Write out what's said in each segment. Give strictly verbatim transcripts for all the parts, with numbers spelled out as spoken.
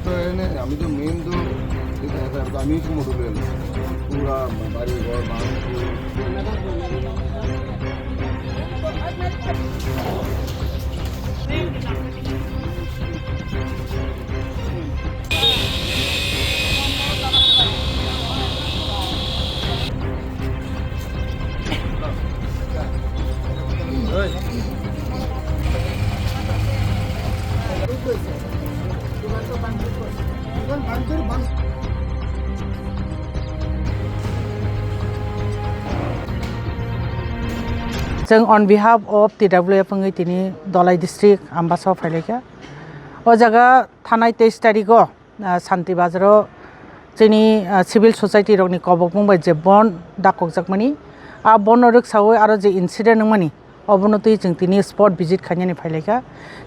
তো এনে আমি তো মেইন তো এটা, এটা, আমি তো মধুবেন পুরা বাড়ি ঘর ভাঙচুর। Chwng on behalf of T W F wngwi tini Dhalai district Ambasa o phailaikha. O jaga thanai teis tarikh o, ah, Santi Bazar o chini, ah, civil society rokni kobokbong bai je bon dakokjakmani, a bon no rwksawi aro je incident wngmani, obono twi chwng tini spot visit khainani phailaikha.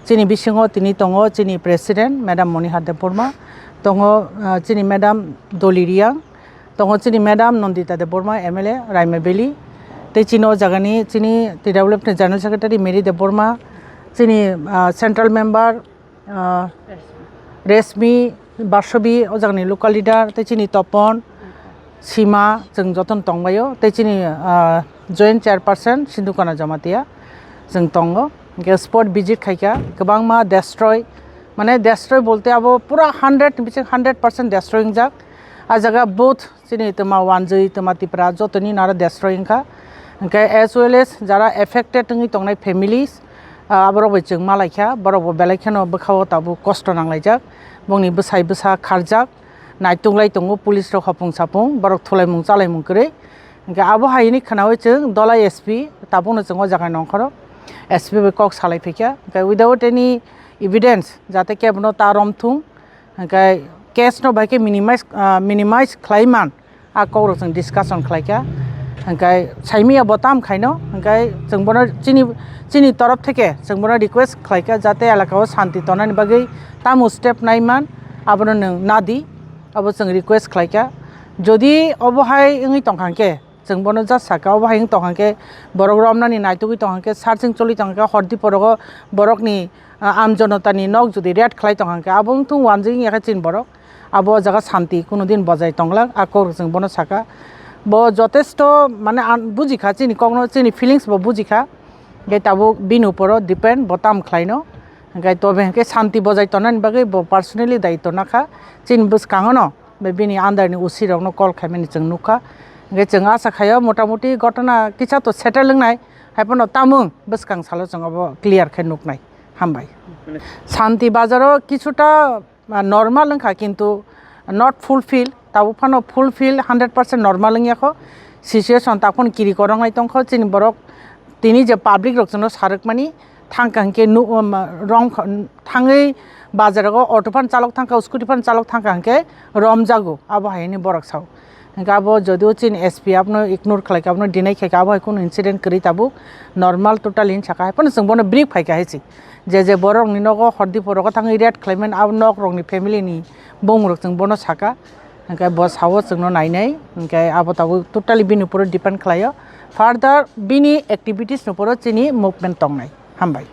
Chini bisingo tini tongo chini president madam Moniha Debbarma, tongo, ah, chini madam Doli Riang, tongo chini madam Nandita Debbarma, M L A Raima Valley, tei chini o jagani chini T W F ni general secretary Mary Debbarma, chini, ah, central member, ah, Resmi, Basobi, o jagani local leader, tei chini Topon, Sima, chwng jotono tongbaio, tei chini, ah, joint chairperson Sindhukana Jamatia, chwng tongo. Hwnkhe spot visit khaikha, kwbangma destroy, mane destroy bolte abo pura hundred ni bising hundred percent destroy wngjak. A jaga both chini twma Wanjwi, twma Tipra jotoni naro destroy wngkha. Hwnkhe as well as jara affected wngwi tongnai families, ah, aborok bai chwng malaikha, borok bo belai kheno bwkhao tabuk kosto nanglaijak. Bongni bwsai bwsa kharjak, naituklai tongo police rok hopung sapung, borok thulaimung chalaimung kwrwi. Hwnkhe abo hai hwnwi khwnawi chwng Dhalai S P tabukno chwng o jaga nongkhoro S P bai kok salai phaikha. Hwnkhe without any evidence jate kebono ta romthung, hwnkhe case no bai khe minimize, ah, minimize khlai man, a kok rok chwng discussion khlai kha. Hwnkhe saimia bo tam khaino, hwnkhe chwng bono chini, chini torof theke chwng bono request khlai kha jate elaka o shanti tonani bagwi tamo step nai man, abono nwng nadi, abo chwng request khlai kha. Jodi obo hai wngwi tong kha hwnkhe, chwng bono just saka, obo hai wng tong kha khe borok romnani naitugwi tong kha khe, searching choli tong kha khe, hordi porogo borokni, ah, amjonotani nok jodi raid khlai tong kha khe, abo wng thung wanjing ya khe chini borok, abo o jaga shanti kuno din bojai tong glak, a kok chwng bono saka. Bo jotesto mane an-, buji kha chini kokno, chini feelings bo buji kha, hwnkhe tabuk bini uporo depend bo tam khlaino, hwnkhe tobe hwnkhe shanti bojai tongnani bagwi bo personally daitw nakha chini bwskango no. Bai bini under ni O C rokno call khaimani chwng nukha. Hwnkhe chwng asa khaio motamuti gotona kisa to settle wngnai, haiphano tamung bwskang salo chwng obo clear khe nuknai. Hambai. Shanti Bazar o kisuta, ah, normal wngkha, kintu not fulfill, tabuk phano fulfill hundred percent normal wngya kho. Situation tak phano kiri koroknai tongkho chini borok, tini je public rok chwngno sarwkmani, thangkha hwnkhe nu-, um, rong kha-, thangwi bazar o auto phan chalok thangkha, scooty phan chalok thangkha hwnkhe romjago, abo hai hwnwi borok sao. Hwnkhe abo jodio chini S P abono ignore khlai kha, abono deny khai kha, abo hai kunu incident kwrwi tabuk normal totally hinwi sakha, hai phano chwng bono brief khai kha hai se. Je je borokni nogo hordi porogo thangwi raid khlaimani abo nok rokni family ni bumung rok chwng bono sakha. Hwnkhe bo sao chwngno nainai, hwnkhe abo tabuk totally bini uporo depend khlaio. Further bini activities ni uporo chini movement tongnai. Hambai.